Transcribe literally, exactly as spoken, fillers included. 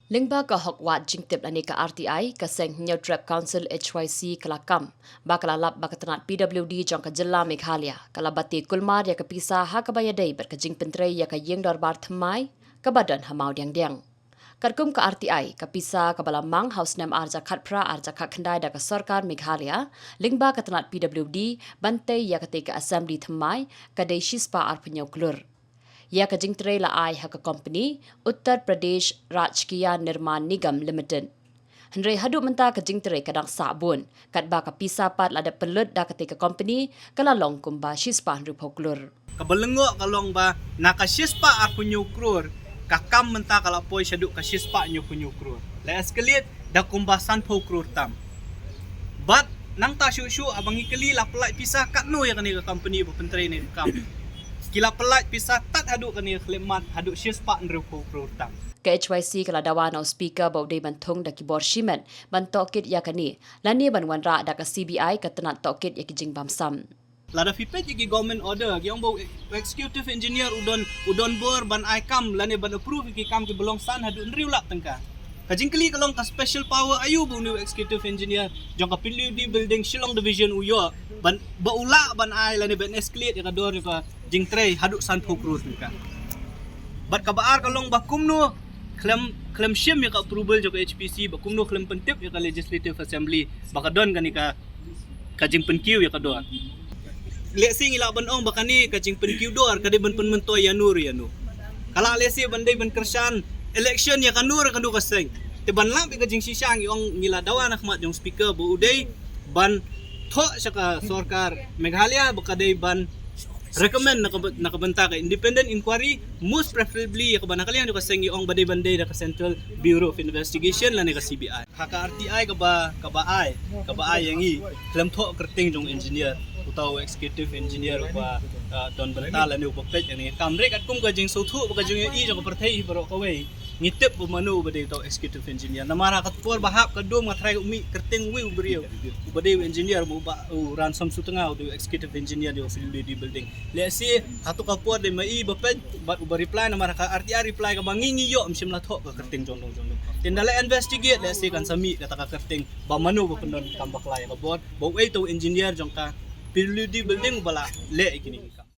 Lyngba ka hok wad jingtip lane ka R T I, ka seng Hynñiewtrep Council H Y C ka la kam ba ka la lap ba ka tnat P W D jong ka jylla Meghalaya ka la bati kulmar ïa ka pisa ha kaba ïadei bad ka jingpyntrei ïa ka ïing dorbar thymmai kaba don ha Mawdiangdiang. Katkum ka R T I, ka pisa kaba la mang ha u snem ar hajar khatphra ar hajar khatkhyndai da ka sorkar Meghalaya lyngba ka tnat P W D ban tei ïa katei ka assembly thymmai ka dei shispah arphew hynñiew klur. Ïa ka jingtrei la ai ha ka kompani Uttar Pradesh Rajkiya Nirman Nigam Limited. Hynrei haduh mynta ka jingtrei ka dang sah bun, katba ka pisa pat la dep pynlut da katei ka kompani ka la long kumba shispah hynriewphew klur. Kaba lyngngoh ka long ba na ka shispah arphew hynñiew klur, ka kam mynta ka la poi shaduh ka shispah hynñiewphew hynñiew klur. La escalate da kumba sanphew klur tam. Bad nangta shuh shuh haba ngi kylli la pyllait pisa katno ïa kane ka kompani ba pyntrei ïa kane ka kam, ki la pyllait pisa tad haduh kane ka khyllipmat, haduh shispah hynriewphew klur tam. Ka H Y C ka la dawa na u speaker ba u dei ban thung da ki bor shimet ban tohkit ïa kane, lane ban wanrah da ka C B I ka tnat tohkit ïa ki jingbamsap. Lada phi peit ïa ki government order, ki ong ba u executive engineer u don, u don bor ban ai kam lane ban approve ïa ki kam kiba long san haduh hynriew lak tyngka. Ka jingkylli ka long, ka special power aïu ba une u executive engineer jong ka P W D Building Shillong Division u ïoh ban, ba u lah ban ai lane ban escalate ïa ka dor ïa ka jingtrei haduh sanphew klur tyngka? Bad kaba ar ka long ba kumno khlem, khlem shim ïa ka approval jong ka H P C, ba kumno khlem pyntip ïa ka Legislative Assembly ba ka don kane ka, ka jingpynkiew ïa ka dor? Lehse ngi lah ban ong ba kane ka jingpynkiew dor ka dei ban pynmyntoi ïano re ïano. Ka lah lehse ban dei ban kyrshan election ïa kano re kano ka seng. Te ban lap ïa ka jingshisha, ngi ong, ngi la dawa na khmat jong speaker ba u dei ban thoh sha ka sorkar Meghalaya ba ka dei ban recommend na ka, na ka bynta ka independent inquiry, most preferably ïa kaba na ka liang jong ka seng ngi ong ba dei ban dei da ka Central Bureau of Investigation lane ka C B I. Ha ka R T I kaba, kaba ai, kaba ai ïa ngi, khlem thoh kyrteng jong engineer, uta u executive engineer uba, ah, don bynta lane uba peit ïa kane ka kam. Hynrei katkum ka jingsngewthuh bad ka jingïohi jong ka pyrthei baroh kawei, ngi tip ba mano uba dei uta u executive engineer. Namar ha ka por ba hap ka dum nga tharai ka um mih kyrteng uwei u briew uba dei u engineer, uba u Ransom Sutnga, u dei u executive engineer jong ka P W D Building. Lehse hato ka por dei ma i ba peit bad uba reply, namar ha ka R T I reply kaba ngi, ngi ïoh, ym shym la thoh ka kyrteng jong dong jong dong. Te ynda la investigate lehse kan sa mih kata ka kyrteng ba mano ba pyndon kam bakla ïa ka bor, ba uei uta u engineer jong ka P W D Building uba la leh ïa kine ki kam.